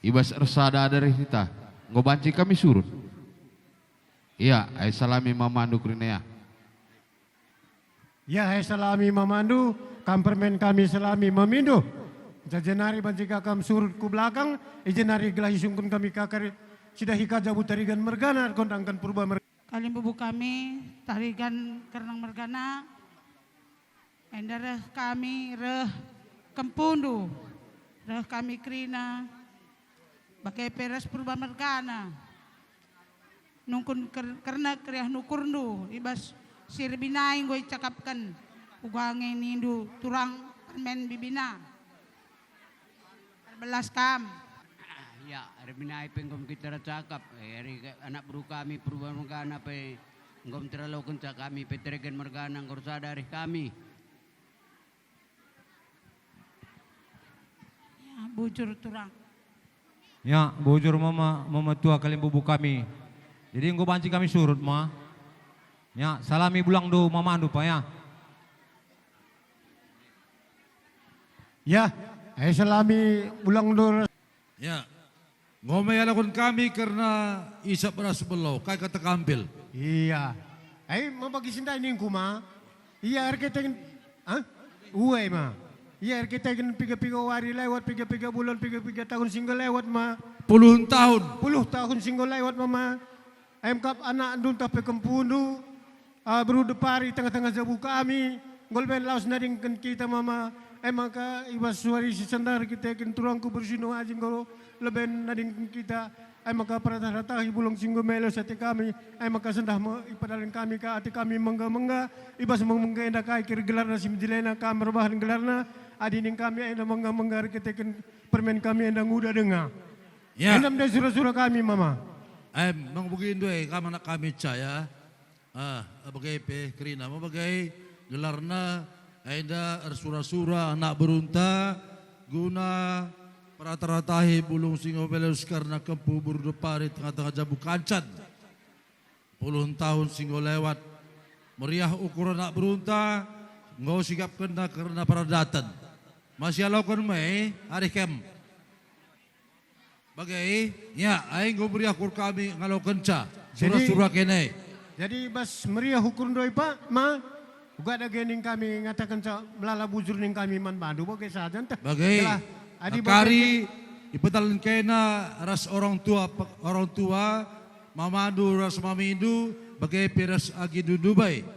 I bas ersada-ada reh kita, enggo banci kami surut. Ia, ai salami mamandu kerina ia. Ia, ai salami mamandu, kam permen kami salami mamindu. Jenari banci ka kam surut ku belakang, i jenari gelah isungkun kami ka kari sidahi ka jabu tarigan mergana, kondangken purba mergana. Kalimbubu kami, tarigan kernang mergana, enda reh kami, reh kempundu, reh kami kerina, bage pe ras purba mergana. Nungkun ker-, kerna keriah nukurndu, i bas si ribinai enggo icakapken, uga nge nindu turang permen bibina. Erbelas kam. Ah, ya, ribinai pe enggo kita ercakap, eh, eri ke-, anak beru kami purba mergana pe enggo teralokenca kami pe tarigan mergana enggo ersada arih kami. Ya, bujur turang. Ya, bujur mama, mama tua kalimbubu kami. Jadi enggo banci kami surut ma. Ya, salami bulangndu mamandu pa ya. Ya, ai salami bulangndu. Ya. Enggo me ialoken kami kerna isap ras belo, kai kata kampil. Ia. Ai, mabagi si ndai ningku ma. Ia erkiteken, ah? Uai ma. Ia erkiteken piga-piga wari lewat, piga-piga bulan, piga-piga tahun si enggo lewat ma. Puluh tahun. Puluh tahun si enggo lewat ma, ma. Em kap anakndu ntah pe kempundu, ah, beru depari tengah-tengah jabu kami, enggo leben lawes nadingken kita mama. Em maka i bas wari si sendah erkiteken turangku beru Sino Haji enggo leben nadingken kita. Em maka peratah-ratahi bulung si enggo melus ate kami. Em maka sendah me ipedalaken kami ka ate kami mengga-mengga. I bas mengga-mengga enda kai kira gelarna si mejelena kam merbahan gelarna. Adi ning kami enda mengga-mengga erkiteken permen kami enda nguda denga. Ya. Enda me sura-sura kami mama. Em, mengbegindu e kam anak kami caya. Ah, bage pe kerina me bage gelarna, enda ersura-sura anak berunta guna perata-ratahi bulung si enggo melus kerna kempu beru depari tengah-tengah jabu kancan. Puluh tahun si enggo lewat, meriah ukur anak berunta, enggo sigapkenna kerna peradaten. Masi aloken me arih kem. Bage, ya, ai enggo meriah ukur kami ngalokenca. Jadi, sura-sura kene. Jadi bas meriah ukur ndoi, Pak, ma, uga dage ning kami ngatakenca melala bujur ning kami man bandu, bage saja ntah. Bage. Gelah, adi bage kari ipedalaken kena ras orang tua, orang tua, mamandu ras mamindu, bage pe ras agindu ndube.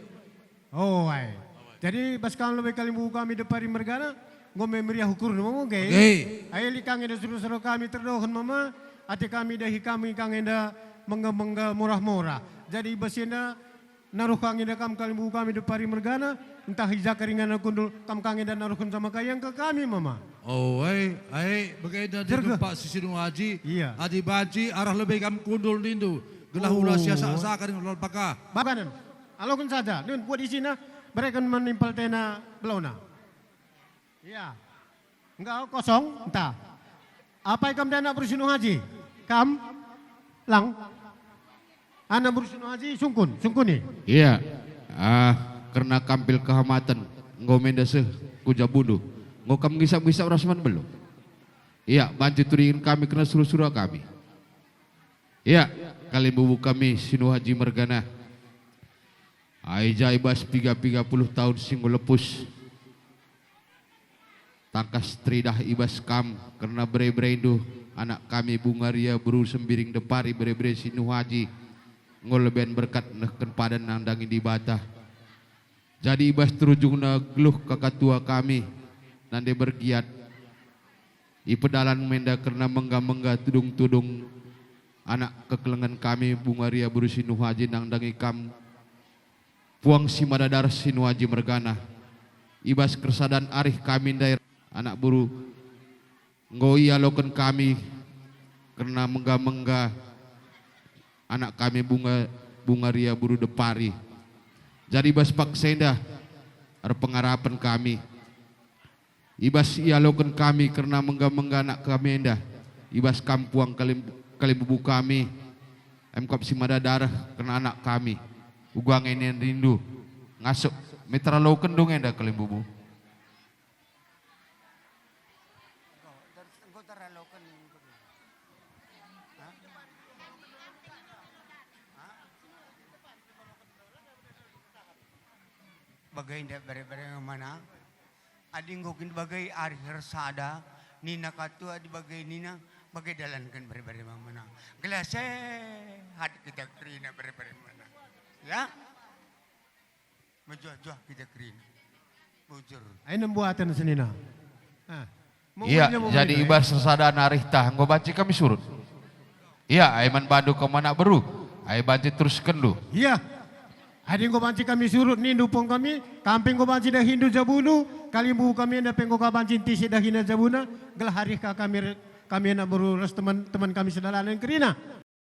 Oh, ai. Jadi, bas kam lebe kalimbubu kami depari mergana, enggo me meriah ukurna, mama, oge? Oge. Ai, lit ka nge enda sura-sura kami terdohen, mama, ate kami dahi kami ka nge enda mengga-mengga morah-morah. Jadi, bas enda naruh ka nge enda kam kalimbubu kami depari mergana, ntah i ja ka ringan kundul, kam ka nge enda naruhken sama kayang ka kami, mama. Oh, ai, ai, bage enda. Jergeh. Digempak si Sinu Aji. Iya. Adi banci, arah lebe kam kundul nindu, gelah ula siasak-asak ring lalpaka. Baganen. Aloken saja, nun buat isina, bereken man impal tena belona. Iya. Enggak, kosong, entah. Apai kam nda anak beru Sinuhaji? Kam? Lang? Anak beru Sinuhaji, sungkun, sungkuni. Iya. Ah, kerna kam pil kehamaten, enggo menda seh ku jabundu. Enggo kam ngisap-ngisap ras man belo. Iya, banci turingi kami kerna sura-sura kami. Iya, kalimbubu kami Sinuhaji mergana. Ai ja i bas piga-piga puluh tahun si enggo lepus. Tangkas teridah i bas kam kerna bere-berendu, anak kami Bungaria beru Sembiring Depari, bere-bere Sinuhaji, enggo leben berkat nehken padan nandangi Dibata. Jadi i bas terujungna geluh kakatua kami nande bergiat, ipedalan menda kerna mengga-mengga tudung-tudung anak kekelengen kami Bungaria beru Sinuhaji nandangi kam, puang si mada dareh Sinuhaji mergana. I bas kersadan arih kami ndai anak beru, enggo ialoken kami kerna mengga-mengga anak kami Bunga, Bungaria beru Depari. Jadi i bas paksa enda erpengarapen kami. I bas ialoken kami kerna mengga-mengga anak kami enda, i bas kam puang kalim-, kalimbubu kami, emkap si mada dareh kerna anak kami. Uga nge nin rindu, ngasup, mitra loken dung enda kalimbubu. Bage enda bere-bere mana? Adi enggo kin bage arih ersada, nina katua adi bage nina, bage dalanken bere-bere mana? Gelah sehat kita kerina bere-bere mana. Ya? Mejuah-juah kita kerina. Bujur. Aina mbuaten senina. Ah. Iya, jadi i bas ersada arihta enggo banci kami surut. Iya, ai man bandu kam anak beru, ai banci teruskenndu. Iya. Adi enggo banci kami surut nindu puang kami, kam pe enggo banci dahindu jabundu, kalimbubu kami enda pe enggo ka banci ntisi dahina jabuna, gelah arih ka kami re-, kami anak beru ras teman-teman kami sedalanen kerina.